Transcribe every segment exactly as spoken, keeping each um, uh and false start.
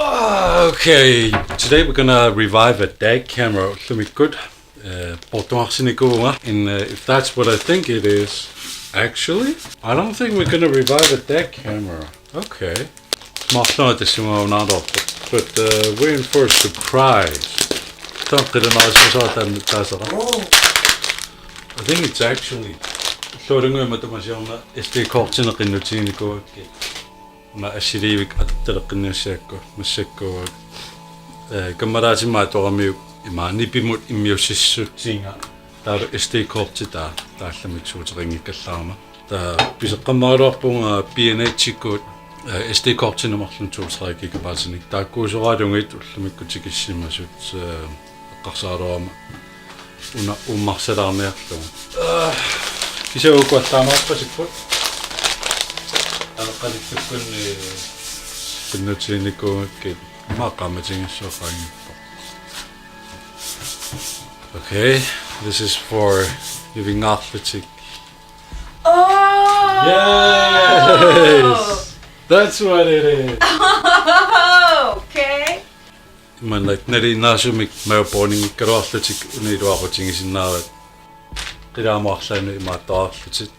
Okay, today we're gonna revive a dead camera. Ullumikkut, uh, poortuarsinikuuvunga, and, uh, if that's what I think it is, actually, I don't think we're gonna revive a dead camera. Okay. Marlunga tassunga unaartorpoq. But, uh, we're in for a surprise. Taanna qilanaarsimasoq taanna taasara. I think it's actually. Soorunami matuma siorna S D kortinik qinnutiginikuugakkit. Una assiliivik atortaleqqinniassagakku massakkut, eh, kammalaatima atoramiuk ima nipimut immiussissutigiga. Taava S D korti taava taallamik suuteqanngikkallarama. Taava piseqqammaaraluarpunga B and H-ikkut, eh, S D kortinik marlunnik to tre gigabyte-inik. Taakkuusoraluunniit ullumikkut tikissimasut, eh, eqqarsaaluarama una uummarsalaarniarlugu. Ah, kisianni uku attaamaarpasipput. Aneqqanikkut, eh, qinnutiginikuugakkit ima qaammatigissooqaanngippoq. Okay, this is for nivingaarlutik. Oh! Yes! That's what it is! Okay. Imannak nalinginnaasumik mavepoorninngikkaluarlutik una iluaqutigisinnaavat. Qilaamuarlaannut imaattoqarlutik.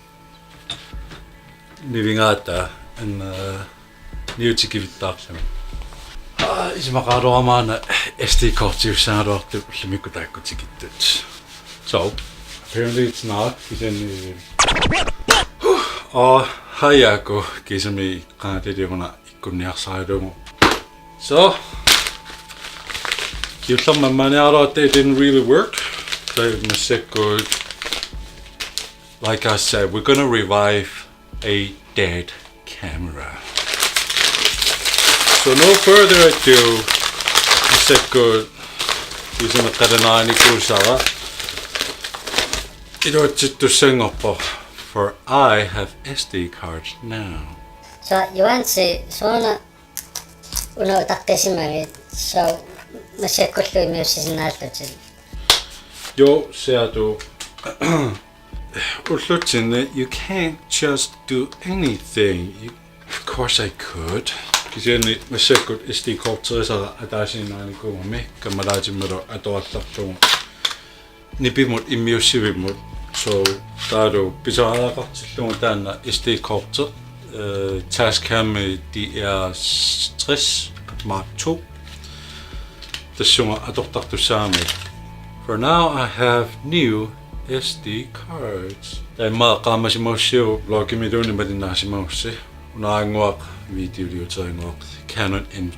Nivingaata anna niutikivittaarlami. Ah, isumaqaraluarama una S D kortiussagaluartut ullumikkut taakku tikittut. So, apparently it's not, kisianni. Oh, hej Jaakko, kiisami qangatiliuna ikkunniarsaralugu. So, kingullermik ammaaniaraluartoq, it didn't really work. So, massakkut, like I said, we're gonna revive a dead camera. So no further ado, massakkut kiisami qilanaarnikuusara iluatsittussanngorpoq, for I have S D card now. So, Juansi, suna una utaqqisimagit, so, massakkullu immiussisinnaallutit? Jo, siatu. Ullutsinni, you can't just do anything. You, of course I could. Kisianni massakkut S D korterisara ataasiinnaanikuugami, kammalaatimalu atuallarlugu nipimut immiussivimmut. So, taavalu pisariaqartillugu taanna S D korti, eh, Tascam D R tres Mark to. Tassunga atortartussaammat. For now I have new S D cards. Taava immaqa qaammasimagussi vlogimiluunniit malinnaasimagussi. Unaannguaq videoliuteriannguaq Canon M,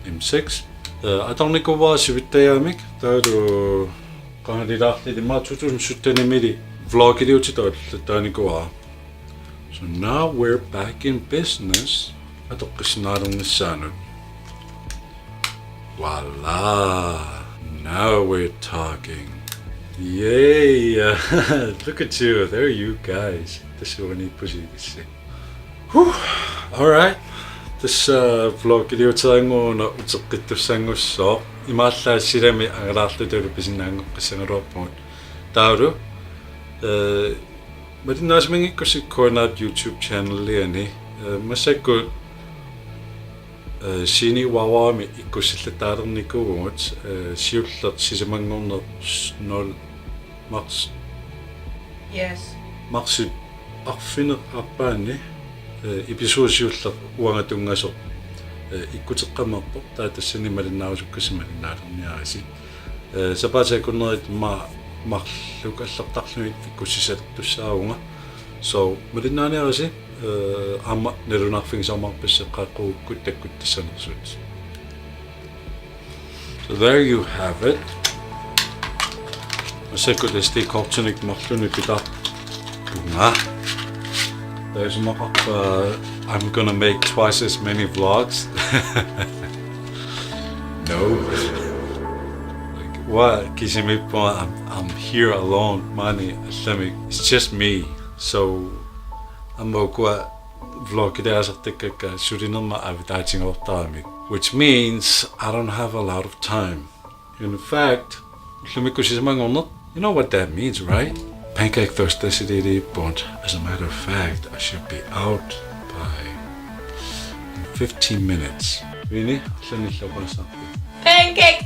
M six. Eh, atornikuuara sivittajaamik, taavalu qangalilaarlili immaqa to tusind syttenimili vlogiliutitut atornikuuara. So now we're back in business. Atoqqissinnaalernissaanut. Voila! Now we're talking. Yay! Look at you. There you guys. Tassa uaniippusi ilissi. Whew. All right. Tassa vlogiliuteriannguaq una uteqqittussanngussaaq. Imaallaat silami angalaarlutulu pisinnaanngoqqissagaluarpugut. Taavalu, eh, malinnaasimanngikkussi Koinap YouTube channeliani, eh, massakkut, eh, Sini Wawaami ikkussillattaalernikuuvugut, eh, siulleq sisamanngorneq s-, nul mars. Yes. Marsip arfineq-aappaanni, eh, episode siulleq uanga tunngasoq, eh, ikkuteqqammerpoq, taava tassani malinnaarusukkassi malinnaalerniarisi. Eh, sapaatip akunneri immaqa marluk allartarlugit ikkussisartussaavunga. So, malinnaaniarisi, eh, aamma nalunaarfigisaarumaarpassi qaaqqugukkut takkuttassanersut. So there you have it. Massakkut S D kortinik marlunnik pitaarpunga. Taava isumaqarpa, uh, I'm gonna make twice as many vlogs. No. Like, what? Kisimiippunga, I'm, I'm here alone. Maani allamik. It's just me. So, aamma ukua vlogiliaasartakkakka sulinerma avitaatigortaramik. Which means I don't have a lot of time. In fact, ullumikkut sisamanngorneq, you know what that means, right? Pancake Thursday-siliiliippugut. As a matter of fact, I should be out by in fifteen minutes. Vini, arlaannik illit oqaaseqarpit? Pancake